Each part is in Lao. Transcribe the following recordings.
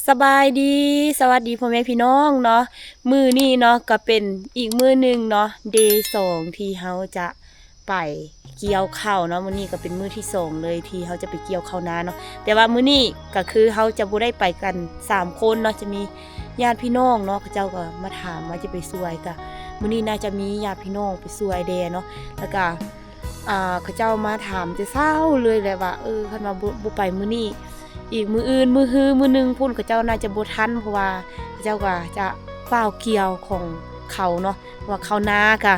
ສະບາຍດີ ສະຫວັດດີພໍ່ແມ່ພີ່ນ້ອງເນາະ. ມື້ນີ້ເນາະ ກໍເປັນອີກມື້ໜຶ່ງເນາະ ເດສອງ ທີ່ເຮົາຈະໄປກ່ຽວເຂົ້າເນາະ. ມື້ນີ້ກໍເປັນມື້ທີສອງເລີຍທີ່ເຮົາຈະໄປກ່ຽວເຂົ້ານາເນາະ. ແຕ່ວ່າມື້ນີ້ກໍຄືເຮົາຈະບໍ່ໄດ້ໄປກັນສາມຄົນເນາະ ຈະມີຍາດພີ່ນ້ອງເນາະ ເຂົາເຈົ້າກໍມາຖາມວ່າຈະໄປຊ່ວຍ. ກໍມື້ນີ້ໜ້າຈະມີຍາດພີ່ນ້ອງໄປຊ່ວຍແດ່ເນາະ ແລ້ວກໍ ອ່າ ເຂົາເຈົ້າມາຖາມແຕ່ເຊົ້າເລີຍແຫຼະວ່າ ເອີ ຄັນວ່າບໍ່ ບໍ່ໄປມື້ນີ້ ອີກມື້ອື່ນ ມື້ຮື ມື້ໜຶ່ງພຸ້ນ ເຂົາເຈົ້າໜ້າຈະບໍ່ທັນ ເພາະວ່າເຂົາເຈົ້າກໍຈະຟ້າວກ່ຽວຂອງເຂົາເນາະ. ເພາະວ່າເຂົ້ານາກະ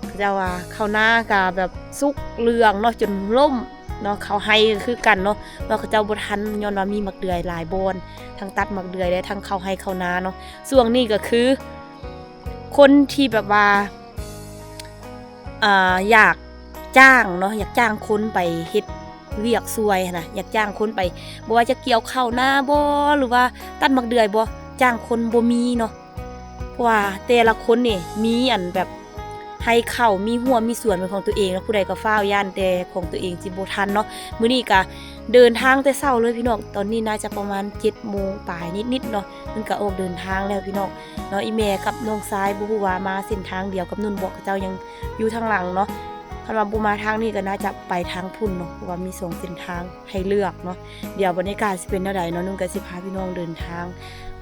ເຂົາເຈົ້າວ່າເຂົ້ານາກະແບບສຸກເຫຼືອງເນາະ ຈົນລົ້ມເນາະ. ເຂົ້າໄຮ່ກໍຄືກັນເນາະ ວ່າເຂົາເຈົ້າບໍ່ທັນ ຍ້ອນວ່າມີໝາກເດືອຍຫຼາຍບ່ອນ ທັງຕັດໝາກເດືອຍ ແລະ ທັງເຂົ້າໄຮ່ເຂົ້ານາເນາະ. ຊ່ວງນີ້ກໍຄືຄົນທີ່ແບບວ່າ ອ່າ ຢາກຈ້າງເນາະ ຢາກຈ້າງຄົນໄປເຮັດວຽກຊ່ວຍຫັ້ນນະ ຢາກຈ້າງຄົນໄປ ບໍ່ວ່າຈະກ່ຽວເຂົ້ານາບໍ ຫຼືວ່າຕັດໝາກເດືອຍບໍ ຈ້າງຄົນບໍ່ມີເນາະ. ເພາະວ່າແຕ່ລະຄົນນີ້ມີອັນແບບໄຮ່ເຂົ້າ ມີຮົ້ວ ມີສວນເປັນຂອງຕົວເອງເນາະ ຜູ້ໃດກໍຟ້າວຢ້ານແຕ່ຂອງຕົວເອງຊິບໍ່ທັນເນາະ. ມື້ນີ້ກະເດີນທາງແຕ່ເຊົ້າເລີຍພີ່ນ້ອງ ຕອນນີ້ໜ້າຈະປະມານເຈັດໂມງປາຍນິດໆເນາະ ມັນກະອອກເດີນທາງແລ້ວພີ່ນ້ອງເນາະ. ອີ່ແມ່ກັບນ້ອງຊາຍບໍ່ຮູ້ວ່າມາເສັ້ນທາງດຽວກັບນຸ່ນບໍ ເຂົາເຈົ້າຍັງຢູ່ທາງຫຼັງເນາະ. ຄັນວ່າບໍ່ມາທາງນີ້ກໍໜ້າຈະໄປທາງພຸ້ນເນາະ ເພາະວ່າມີສອງເສັ້ນທາງໃຫ້ເລືອກເນາະ. ດຽວບັນຍາກາດຊິເປັນແນວໃດເນາະ ນຸ່ນກໍຊິພາພີ່ນ້ອງເດີນທາງ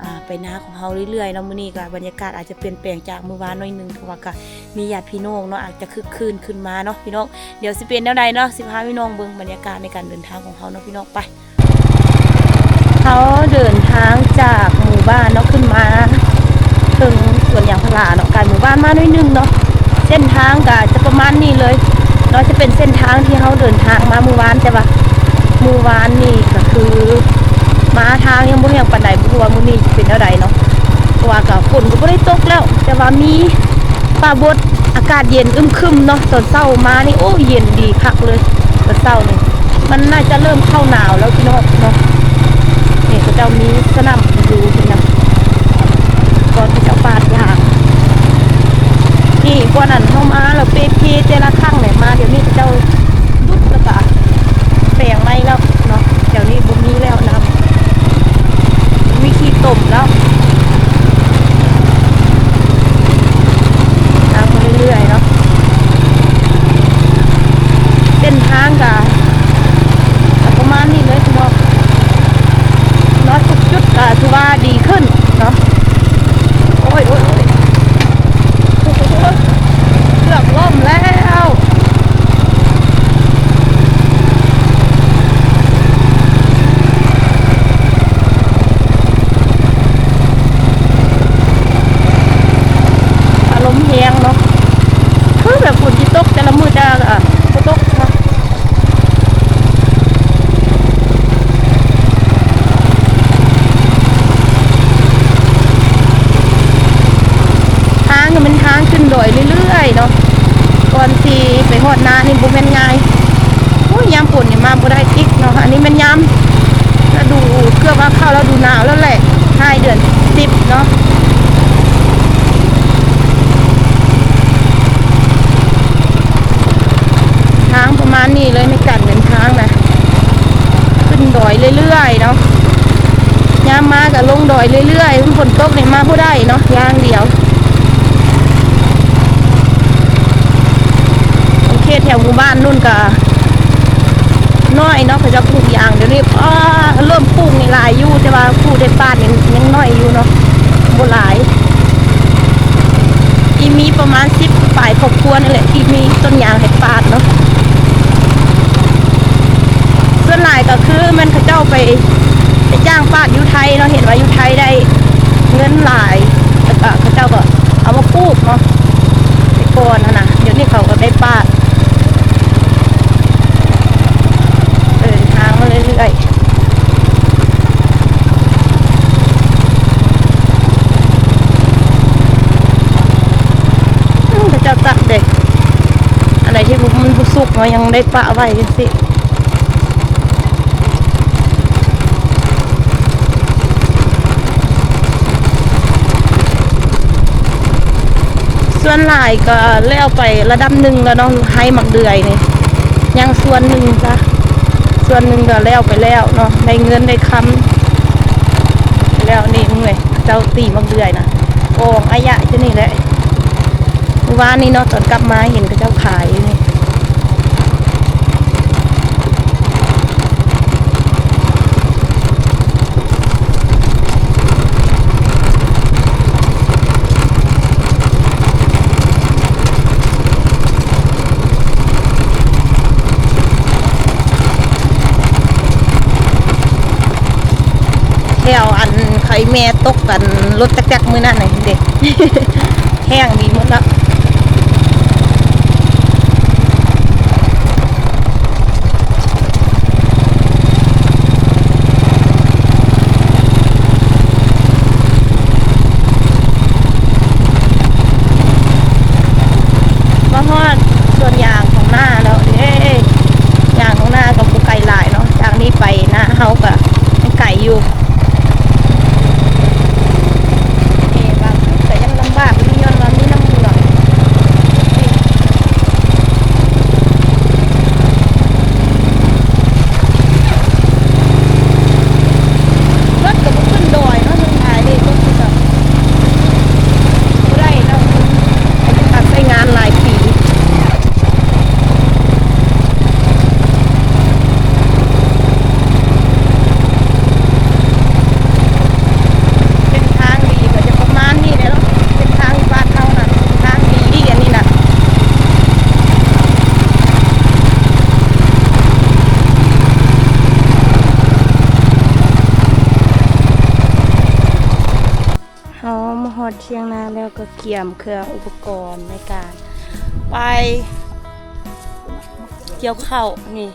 ອ່າ ໄປນາຂອງເຮົາເລື້ອຍໆເນາະ. ມື້ນີ້ກໍບັນຍາກາດອາດຈະປ່ຽນແປງຈາກມື້ວານໜ້ອຍໜຶ່ງ ເພາະວ່າກໍມີຍາດພີ່ນ້ອງເນາະ ອາດຈະຄຶກຄື້ນຂຶ້ນມາເນາະພີ່ນ້ອງ. ດຽວຊິເປັນແນວໃດເນາະ ຊິພາພີ່ນ້ອງເບິ່ງບັນຍາກາດໃນການເດີນທາງຂອງເຮົາເນາະພີ່ນ້ອງ. ໄປ ເຮົາເດີນທາງຈາກໝູ່ບ້ານເນາະ ຂຶ້ນມາເທິງສວນຢາງພາລາເນາະ ກາຍໝູ່ບ້ານມາໜ້ອຍໜຶ່ງເນາະ. ເສັ້ນທາງກໍຈະປະມານນີ້ເລີຍເນາະ ຈະເປັນເສັ້ນທາງທີ່ເຮົາເດີນທາງມາມື້ວານ ແຕ່ວ່າມື້ວານນີ້ກໍຄືມາທາງຍັງບໍ່ແຮງປານໃດ ບໍ່ຮູ້ວ່າມື້ນີ້ຊິເປັນແນວໃດເນາະ ເພາະວ່າກໍຝົນກໍບໍ່ໄດ້ຕົກແລ້ວ ແຕ່ວ່າມີຟ້າບົດ ອາກາດເຢັນອຶ້ມຄຶມເນາະ. ຕອນເຊົ້າມານີ້ ໂອ້ ເຢັນດີຄັກເລີຍ ຕອນເຊົ້ານີ້ ມັນໜ້າຈະເລີ່ມເຂົ້າໜາວແລ້ວພີ່ນ້ອງເນາະ. ນີ້ເຂົາເຈົ້າມີສະໜາມຢູ່ນີ້ນະ ກ່ອນເຂົາເຈົ້າປາດຢາງ. ນີ້ບ່ອນນັ້ນເຮົາມາແລ້ວເປເພ ແຕ່ລະຄັ້ງແຫຼະ ມາດຽວນີ້ເຂົາເຈົ້າດຸດແລ້ວກະແປງໃໝ່ແລ້ວເນາະ. ດຽວນີ້ບໍ່ມີແລ້ວນະ ມີຂີ້ຕົມແລ້ວ. ທາງມາເລື້ອຍໆເນາະ ເສັ້ນທາງກະ ກະປະມານນີ້ເລີຍພີ່ນ້ອງເນາະ. ທຸກຈຸດກະຖືວ່າດີຂຶ້ນເນາະ. ໂອ້ຍ ໂອ້ຍ ໂອ້ຍ ໂອ້ໂຫ ເກືອບລົ້ມແລ້ວ. ອາລົມແຮງເນາະ ຄືແບບຝົນຊິຕົກ ແຕ່ລະມື້ແຕ່ລະ ອ່າ ບໍ່ຕົກເນາະ. ທາງກໍແມ່ນທາງຂຶ້ນດອຍເລື້ອຍໆເນາະ ກ່ອນຊິໄປຮອດນານີ້ບໍ່ແມ່ນງ່າຍ. ໂອ້ຍ ຍາມຝົນນີ້ມາບໍ່ໄດ້ອີກເນາະ. ອັນນີ້ແມ່ນຍາມລະດູ ເກືອບວ່າເຂົ້າລະດູໜາວແລ້ວແຫຼະ ທ້າຍເດືອນສິບເນາະ. ທາງປະມານນີ້ເລີຍ ໃນການເດີນທາງນະ ຂຶ້ນດອຍເລື້ອຍໆເນາະ. ຍາມມາກໍລົງດອຍເລື້ອຍໆ ມັນຝົນຕົກນີ້ມາບໍ່ໄດ້ເນາະ ຢ່າງດຽວ. ເຂດແຖວໝູ່ບ້ານນຸ່ນກໍນ້ອຍເນາະ ເຂົາເຈົ້າປູກຢາງ. ດຽວນີ້ ອ້າ ເລີ່ມປູກນີ້ຫຼາຍຢູ່ ແຕ່ວ່າຜູ້ໄດ້ປາດນີ້ຍັງນ້ອຍຢູ່ເນາະ ບໍ່ຫຼາຍ. ທີ່ມີປະມານສິບປາຍຄອບຄົວນີ້ແຫຼະ ທີ່ມີຕົ້ນຢາງໃຫ້ປາດເນາະ. ສ່ວນຫຼາຍກໍຄືແມ່ນເຂົາເຈົ້າໄປ ໄປຈ້າງປາດຢູ່ໄທເນາະ ເຫັນວ່າຢູ່ໄທໄດ້ເງິນຫຼາຍ ແລ້ວກໍເຂົາເຈົ້າກໍເອົາມາປູກເນາະ ແຕ່ກ່ອນຫັ້ນນະ. ດຽວນີ້ເຂົາກໍໄດ້ປາດ ເດີນທາງມາເລື້ອຍໆ. ອືມ ເຂົາເຈົ້າຕັດເດ້ ອັນໃດທີ່ມັນບໍ່ສຸກເນາະ ຍັງໄດ້ປະໄວ້ຈັ່ງຊີ້. ສ່ວນຫຼາຍກໍແລ້ວໄປລະດັບໜຶ່ງແລ້ວເນາະ ໄຮ່ໝາກເດືອຍນີ້ ຍັງສ່ວນໜຶ່ງຊະ ສ່ວນໜຶ່ງກໍແລ້ວໄປແລ້ວເນາະ ໄດ້ເງິນໄດ້ຄຳ. ແລ້ວນີ້ເມື່ອຍ ເຈົ້າຕີໝາກເດືອຍນະ ກອງອາຍະຢູ່ນີ້ແຫຼະ. ມື້ວານນີ້ເນາະ ຕອນກັບມາເຫັນເຂົາເຈົ້າຂາຍຢູ່ນີ້. ແຖວອັນໄຄແມ່ຕົກກັນລົດຈັກໆມື້ນັ້ນນະເດ້ ແຫ້ງດີໝົດແລ້ວ. ມາຮອດສວນຢາງຂອງນ້າແລ້ວເດ້. ຢາງຂອງນ້າກໍບໍ່ໄກຫຼາຍເນາະ ຈາກນີ້ໄປນາເຮົາກໍຍັງໄກຢູ່. ເອີ ບາງຈຸດກໍຍັງລຳບາກຢູ່ ຍ້ອນວ່າມີນ້ຳເໝືອງ. ລົດກໍບໍ່ຂຶ້ນດອຍເນາະ ເທິງຫຼາຍເດ້ ລົດຄືກັນ ບໍ່ໄດ້ເນາະ ໃຊ້ງານຫຼາຍປີ. ເສັ້ນທາງດີກໍຈະປະມານນີ້ແຫຼະເນາະ ເສັ້ນທາງຢູ່ບ້ານເຮົານະ ເສັ້ນທາງດີອັນນີ້ນະ. ເຮົາມາຮອດຖຽງນາແລ້ວກໍກຽມເຄື່ອງອຸປະກອນໃນການໄປກ່ຽວເຂົ້ານີ້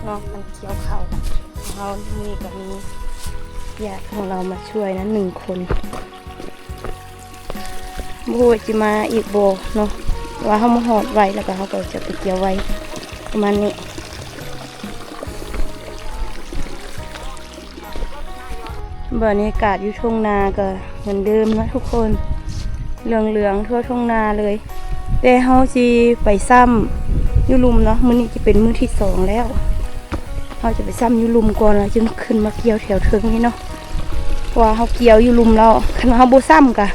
ເນາະ ມັນກ່ຽວເຂົ້າຂອງເຮົາ. ນີ້ກໍມີຍາດຂອງເຮົາມາຊ່ວຍນະ ໜຶ່ງຄົນ ບໍ່ຮູ້ວ່າຊິມາອີກບໍ່ເນາະ ວ່າເຮົາມາຮອດໄວ ແລ້ວກໍເຮົາກໍຈະໄປກ່ຽວໄວ ປະມານນີ້. ບັນຍາກາດຢູ່ທົ່ງນາກໍເໝືອນເດີມເນາະທຸກຄົນ ເຫຼືອງໆທົ່ວທົ່ງນາເລີຍ. ແຕ່ເຮົາຊິໄປຊ້ຳຢູ່ລຸ່ມເນາະ ມື້ນີ້ຈະເປັນມື້ທີສອງແລ້ວ ເຮົາຈະໄປຊ້ຳຢູ່ລຸ່ມກ່ອນ ແລ້ວຈຶ່ງຂຶ້ນມາກ່ຽວແຖວເທິງນີ້ເນາະ ເພາະວ່າເຮົາກ່ຽວຢູ່ລຸ່ມແລ້ວ ຄັນວ່າເຮົາບໍ່ຊ້ຳກະ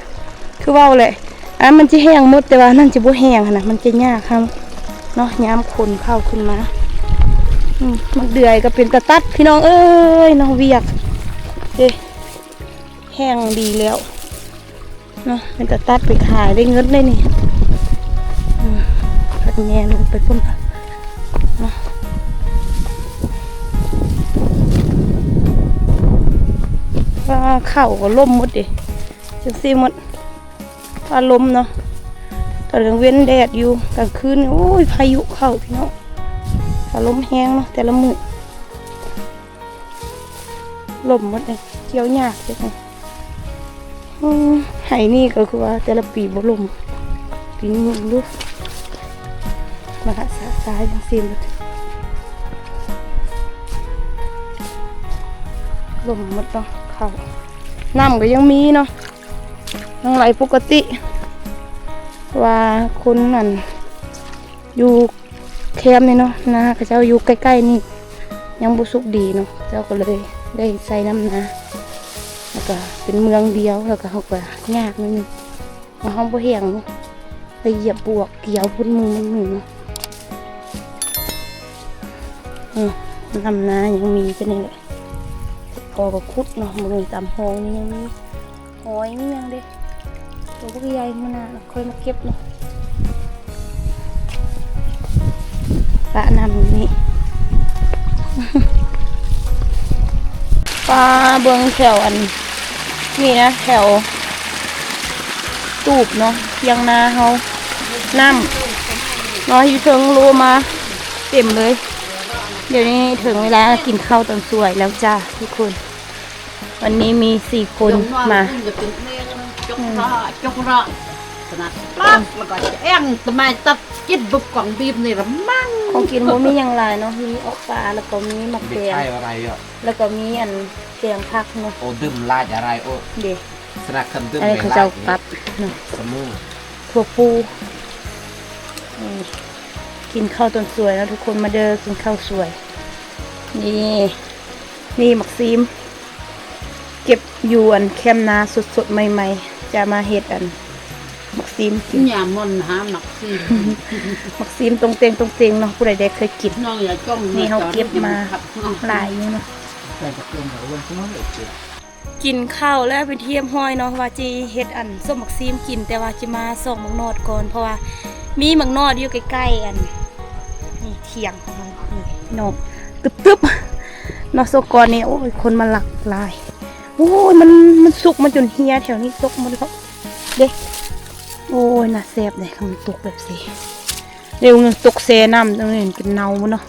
ຄືເວົ້າແຫຼະ ອັນນັ້ນມັນຈະແຫ້ງໝົດ ແຕ່ວ່າອັນນັ້ນຈະບໍ່ແຫ້ງຫັ້ນນະ ມັນຈະຍາກເຮົາເນາະ ຍາມຂົນເຂົ້າຂຶ້ນມາ. ອືມ ໝາກເດືອຍກໍເປັນຕາຕັດພີ່ນ້ອງເອີຍເນາະ ວຽກເດ້ ແຫ້ງດີແລ້ວເນາະ ເປັນຕາຕັດໄປຂາຍໄດ້ເງິນໄດ໋ນີ້. ອືມ ພັດແຍ່ລົງໄປພຸ້ນເນາະ ວ່າເຂົ້າກໍລົ້ມໝົດເດ້ ຈັ່ງຊີ້ໝົດ ຟ້າລົມເນາະ ຕອນກາງເວັນແດດຢູ່ ກາງຄືນ ໂອ້ຍ ພາຍຸເຂົ້າພີ່ນ້ອງ ຟ້າລົມແຮງເນາະ ແຕ່ລະມື້ລົມໝົດເດ້ ກ່ຽວຍາກເດ້. ອືມ ໄຮ່ນີ້ກໍຄືວ່າແຕ່ລະປີບໍ່ລົມ ປີນີ້ເບິ່ງດູ ມາສະສາຍຈັ່ງຊີ້ໝົດ ລົມໝົດເນາະ ເຂົ້າ ນ້ຳກໍຍັງມີເນາະ ຍັງໄຫຼປົກກະຕິ ເພາະວ່າຄົນນັ້ນຢູ່ແຄມນີ້ເນາະ ນາເຂົາເຈົ້າຢູ່ໃກ້ໆນີ້ ຍັງບໍ່ສຸກດີເນາະ ເຂົາເຈົ້າກໍເລີຍໄດ້ໃສ່ນ້ຳນາ ແລ້ວກໍເປັນເມືອງດຽວ ແລ້ວກໍເຮົາກໍຍາກໜ້ອຍໜຶ່ງ ເຮົາບໍ່ແຫ້ງເນາະ ໄປຢຽບບວກກ່ຽວພຸ້ນມື້ໜຶ່ງເນາະ. ອືມ ນ້ຳນາຍັງມີແຕ່ນີ້ແຫຼະ ພໍກໍຂຸດເນາະ ມື້ຕາມຮ່ອງນີ້ຍັງມີ ຫອຍມີຫຍັງເດ້ ໂຕບັກໃຫຍ່ ມື້ໜ້າຄ່ອຍມາເກັບເນາະ ປະນ້ຳຢູ່ນີ້. ປາ ເບິ່ງແຖວອັນນີ້ນະ ແຖວຕູບເນາະ ທຽງນາເຮົາ ນ້ຳເນາະ ຢູ່ເທິງໂລມາເຕັມເລີຍ. ດຽວນີ້ເຖິງເວລາກິນເຂົ້າຕອນສວຍແລ້ວຈ້າທຸກຄົນ. ວັນນີ້ມີສີ່ຄົນມາ ອືມ ຂອງກິນບໍ່ມີຫຍັງຫຼາຍເນາະ ມີອອກປາ ແລ້ວກໍມີໝາກແຕງ ແລ້ວກໍມີອັນແກງຜັກເນາະ ເດ້ ອັນນີ້ເຂົາເຈົ້າປັບເນາະ ຖົ່ວປູ ອືມ ກິນເຂົ້າຕອນສວຍເນາະທຸກຄົນ ມາເດີ ກິນເຂົ້າສວຍ. ນີ້ ນີ້ໝາກຊີມ ເກັບ ຢູ່ອັນແຄມນາສົດໆໃໝ່ໆ ຈະມາເຮັດອັນໝາກຊີມກິນ. ຍາມມ່ອນຫາໝາກຊີມ ໝາກຊີມຕົງເຕັງໆເນາະ ຜູ້ໃດໄດ້ເຄີຍກິນ. ນ້ອງຢ່າຈ້ອງ ນີ້ເຮົາເກັບມາຫຼາຍຢູ່ເນາະ. ກິນເຂົ້າແລ້ວເປັນທີ່ຮຽບຮ້ອຍເນາະ ວ່າຊິເຮັດອັນສົ້ມໝາກຊີມກິນ ແຕ່ວ່າຊິມາຊອກໝາກນອດກ່ອນ ເພາະວ່າມີໝາກນອດຢູ່ໃກ້ໆ ອັນນີ້ຖຽງຂອງເຮົາ ນີ້ເນາະ ຕຶບໆເນາະ. ຊ່ວງກ່ອນນີ້ ໂອ້ຍ ຄົນມາລັກຫຼາຍ. ໂອ້ຍ ມັນ ມັນສຸກມາຈົນເຫ່ຍແຖວນີ້ ຕົກໝົດແລ້ວເດ້. ໂອ້ຍ ໜ້າແຊບເດ້ ຄັນມັນຕົກແບບຊີ້ ເດ ຕົກແຊ່ນ້ຳ ເປັນເນົ່າໝົດເນາະ.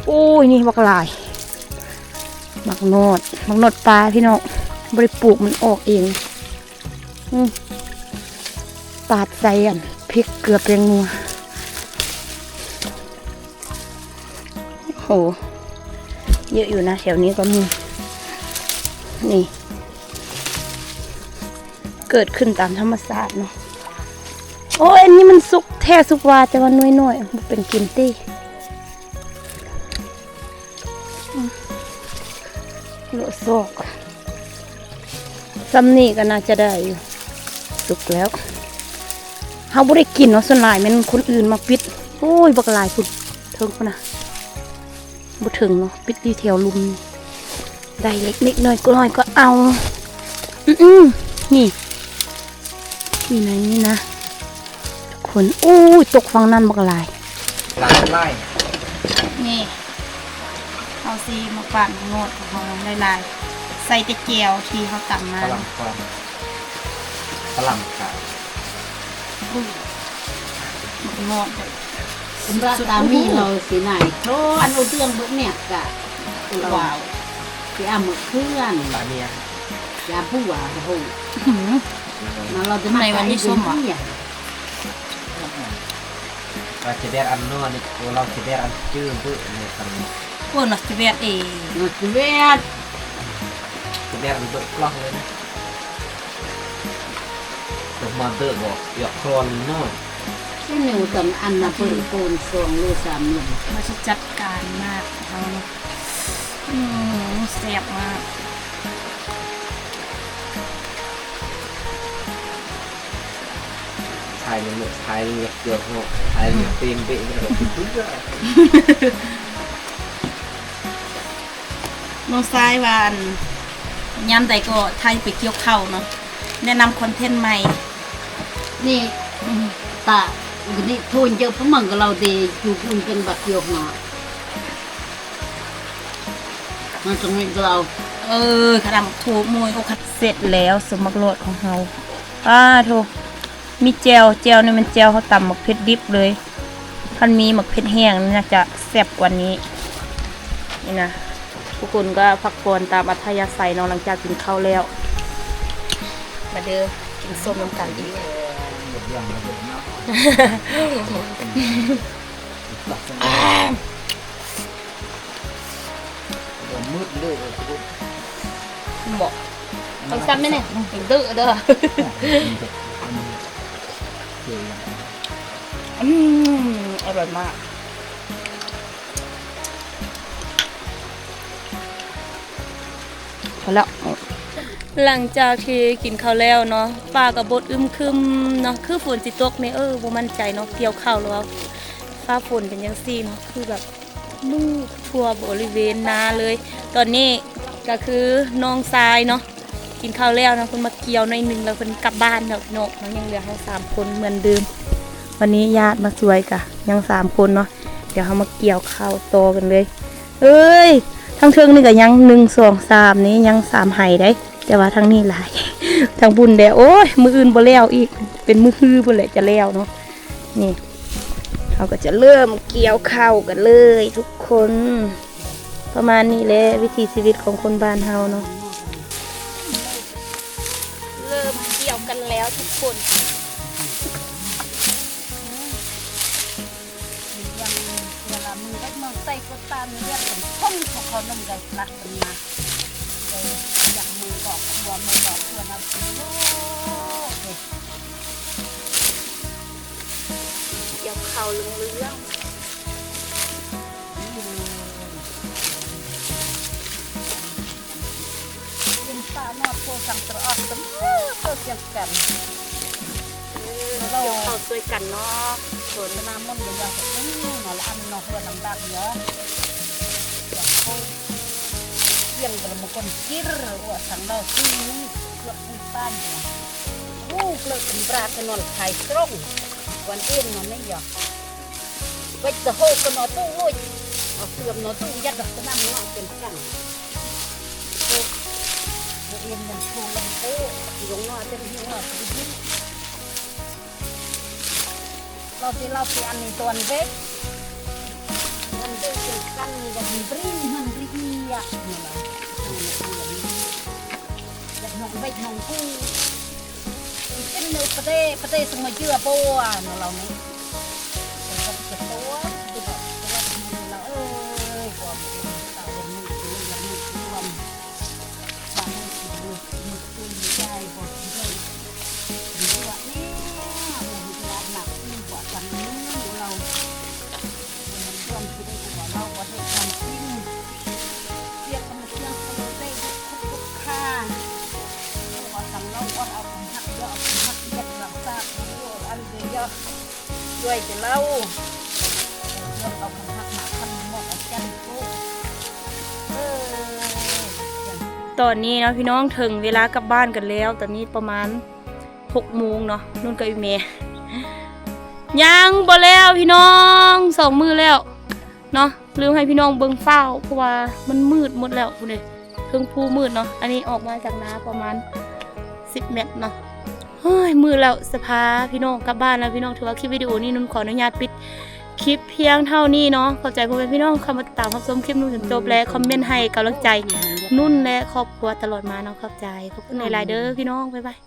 ໂອ້ຍ ນີ້ບັກຫຼາຍ ໝາກນອດ ໝາກນອດປ່າພີ່ນ້ອງ ບໍ່ໄດ້ປູກ ມັນອອກເອງ. ອືມ ປາດໃສ່ອັນພິກເກືອແປ້ງນົວ. ໂຫ ເຍອະຢູ່ນະ ແຖວນີ້ກໍມີ. ນີ້ ເກີດຂຶ້ນຕາມທຳມະຊາດເນາະ. ໂອ້ຍ ອັນນີ້ມັນສຸກແທ້ສຸກວ່າ ແຕ່ວ່າໜ່ວຍນ້ອຍ ບໍ່ເປັນກິນຕິ. ອືມ ເລາະຊອກ ຊ່ຳນີ້ກໍໜ້າຈະໄດ້ຢູ່ ສຸກແລ້ວ. ເຮົາບໍ່ໄດ້ກິນເນາະ ສ່ວນຫຼາຍແມ່ນຄົນອື່ນມາປິດ. ໂອ້ຍ ບັກຫຼາຍພຸ້ນ ເທິງພຸ້ນນະ. ບໍ່ເຖິງເນາະ ປິດຢູ່ແຖວລຸ່ມນີ້ ໄດ້ເລັກໆນ້ອຍໆກໍເອົາ. ອືມໆ ນີ້ ຢູ່ໃນນີ້ນະທຸກຄົນ. ໂອ້ຍ ຕົກຝັ່ງນັ້ນບັກຫຼາຍ ຫຼາຍໆ. ນີ້ ເຮົາຊິມາປາດໝາກນອດຂອງເຮົາຫຼາຍໆ ໃສ່ແຕ່ແຈ່ວທີ່ເຮົາຕຳມາ. ຝຣັ່ງຄວາມ ຝຣັ່ງຂາວ ອຸ້ຍ ໝາກງອດແບບ ເຫັນວ່າຕາມີເຮົາຊິນາຍໂທ ອັນໂອເລື່ອງເບິດແນກກະ ວ້າວ ຊິອາມາເຄື່ອນ ຕາເມຍ ຢາບົວ ໂອ້ໂຫ ມາເຮົາຈະມາ ໃນວັນນີ້ສົ້ມຫວາ ວ່າຈະແບດອັນນໍນີ້ ໂອ ເຮົາຈະແບດອັນຈື່ເບິດແນກກັນ ພວກນັກຈະແບດເອງ ນັກຈະແບດ ຈະແບດອັນເບິດກລ້ອງເລີຍນະ. ມາເດີບອກ ຢາກຄອນເນາະ ຊິໜີວກັນອັນນະ ເພິ່ນໂກນສອງໂລສາມໂລ ເຮົາຊິຈັດການມາກເຮົາເນາະ. ອືມ ແຊບມາກ ຖ່າຍເລີຍ ຖ່າຍເລີຍ ເກືອບເນາະ ຖ່າຍເລີຍ ເປັນເບະເນາະ. ນ້ອງຊາຍວ່າ ອັນ ຍາມໃດກໍໄທໄປກ່ຽວເຂົ້າເນາະ ແນະນຳຄອນເທັນໃໝ່ນີ້. ອືມ ຕາ ນີ້ໂທນເຈົ້າພະມັງກະລາວເດ ຢູ່ບຸນເປັນບັກກ່ຽວມາ ມັນຈະມີກະລາວ ເອີ ຂະດຳໂທມວຍ ໂອ ເສັດແລ້ວ ສົມໝາກລອດຂອງເຮົາ. ປາໂທ ມີແຈ່ວ ແຈ່ວນີ້ແມ່ນແຈ່ວເຮົາຕຳໝາກເຜັດດິບເລີຍ ຄັນມີໝາກເຜັດແຫ້ງນີ້ໜ້າຈະແຊບກວ່ານີ້. ນີ້ນະ ທຸກຄົນກໍພັກຜ່ອນຕາມອັດທະຍາໄສເນາະ ຫຼັງຈາກກິນເຂົ້າແລ້ວ. ມາເດີ ກິນສົ້ມນຳກັນອີກ. ອ່າ ມືດເລີຍ ເອີ ເບາະ ຕ້ອງຊ້ຳແມ່ນແຫຼະ ເດີເດີ. ອືມ ອະຮ່ອຍມາກ. ພໍແລ້ວ ຫຼັງຈາກທີ່ກິນເຂົ້າແລ້ວເນາະ ຟ້າກໍບົດອຶມຄຶມເນາະ ຄືຝົນຊິຕົກແດ່ ເອີ ບໍ່ໝັ້ນໃຈເນາະ ກ່ຽວເຂົ້າແລ້ວ ຟ້າຝົນເປັນຈັ່ງຊີ້ເນາະ ຄືແບບ ມືດທົ່ວບໍລິເວນນາເລີຍ. ຕອນນີ້ກໍຄືນ້ອງຊາຍເນາະ ກິນເຂົ້າແລ້ວເນາະ ເພິ່ນມາກ່ຽວໜ້ອຍໜຶ່ງແລ້ວເພິ່ນກັບບ້ານແລ້ວພີ່ນ້ອງເນາະ ຍັງເຫຼືອເຮົາສາມຄົນເໝືອນເດີມ. ວັນນີ້ຍາດມາຊ່ວຍກະຍັງສາມຄົນເນາະ ດຽວເຮົາມາກ່ຽວເຂົ້າຕໍ່ກັນເລີຍ. ເອີຍ ທາງເທິງນີ້ກະຍັງ ໜຶ່ງ ສອງ ສາມ ນີ້ຍັງສາມໄຮ່ໄດ໋ ແຕ່ວ່າທາງນີ້ຫຼາຍ ທາງພຸ້ນແດ່ ໂອ້ຍ ມື້ອື່ນບໍ່ແລ້ວອີກ ເປັນມື້ຮືພຸ້ນແຫຼະຈະແລ້ວເນາະ ນີ້. ເຮົາກໍຈະເລີ່ມກ່ຽວເຂົ້າກັນເລີຍທຸກຄົນ. ປະມານນີ້ແຫຼະ ວິຖີຊີວິດຂອງຄົນບ້ານເຮົາເນາະ. ເລີ່ມກ່ຽວກັນແລ້ວທຸກຄົນ. ກ່ຽວເຂົ້າເຫຼືອງໆ. ເປັນປານ ພວກສັງຕະອອກກັນເອີ ເຂົາສຽງກັນ ເອີ ເຮົາຊ່ວຍກັນເນາະ ຄົນນາມົນກໍຢາກ ອືມ ເນາະ ລະອັນເນາະ ເຮືອນລຳບາກເນາະ ສຽງກັນລະມັນຄົນກິນ ອວດສັງເນາະ ຊື້ເຄື່ອງປູນປານ ໂອ້ ເລີກເປັນບຣາກະນອນຂາຍຕຣົງ ວັນເອັນນອນໃນຢາ ໄວ້ຕະໂຫກະນອຕູ້ໂອ້ຍ ເອົາເສື່ອມນອຕູ້ຍັດດອກກະນຳເນາະ ເປັນກັນ ໂອ້ ບໍ່ເອັນຍັງໂທລົງໂອ້ ລົງເນາະ ເຕັມທີ່ເນາະ ເອົາໄປຍິງ ລາວຊິ ລາວຊິອັນນີ້ຕອນເວັກ ຕອນເວັກເປັນກັນ ຍັງບຣີ ມັນບຣີຍາກນີ້ລະ ຍັງເວັກຍັງກູ ກິນເນາະປະເຕ ປະເຕສະມາເຈືອໂປອານລາວນີ້ ເປັນຄົນເກັບຕົວ ເກັບຕົວ ເອີຍ ຄວາມເປັນຕາເປັນມື້ ເປັນມື້ ເປັນມື້ ເປັນວັນ ບາງມື້ຊິມື້ ມື້ຄືນ ມື້ໄດ້ບໍ່ ເປັນເລື່ອງ ເປັນເລື່ອງນີ້ ເປັນເລື່ອງໜັກ ເປັນເລື່ອງບໍ່ຈຳເລື່ອງລາວ ເປັນເລື່ອງທີ່ໄດ້ຕົວລາວບໍ່ໄດ້ຄວາມຈິງ ສຽງ ສຽງຄົນໄດ້ທຸກຄົນທຸກຄ່າ ເພາະວ່າທາງເຮົາອອດເອົາຄວາມຮັກເດີ ເອົາຄວາມຮັກເຮັດລັກສາ ອັນເດີຍ ຊ່ວຍແຕ່ເຮົາ ເອົາຄວາມຮັກມາຄັນໝົດອາຈານໂກ ເອີ ຕອນນີ້ເນາະພີ່ນ້ອງ ເຖິງເວລາກັບບ້ານກັນແລ້ວ ຕອນນີ້ປະມານຫົກໂມງເນາະ ນຸ່ນກັບອີ່ແມ່ ຍັງບໍ່ແລ້ວພີ່ນ້ອງ ສອງມື້ແລ້ວເນາະ ລືມໃຫ້ພີ່ນ້ອງເບິ່ງຟ້າວ ເພາະວ່າມັນມືດໝົດແລ້ວພຸ້ນເດ ເທິງພູມືດເນາະ ອັນນີ້ອອກມາຈາກນາປະມານສິບແມັດເນາະ ເຮີ້ຍ ມືດແລ້ວ ສະພາພີ່ນ້ອງກັບບ້ານແລ້ວພີ່ນ້ອງ ຖືວ່າຄລິບວິດີໂອນີ້ນຸ່ນຂໍອະນຸຍາດປິດຄລິບພຽງເທົ່ານີ້ເນາະ ຂອບໃຈພໍ່ແມ່ພີ່ນ້ອງເຂົ້າມາຕິດຕາມຮັບຊົມຄລິບນຸ່ນຈົນຈົບ ແລະ ຄອມເມັນໃຫ້ກຳລັງໃຈນຸ່ນ ແລະ ຄອບຄົວຕະຫຼອດມາເນາະ ຂອບໃຈ ຂອບຄຸນຫຼາຍໆເດີພີ່ນ້ອງ ບາຍບາຍ.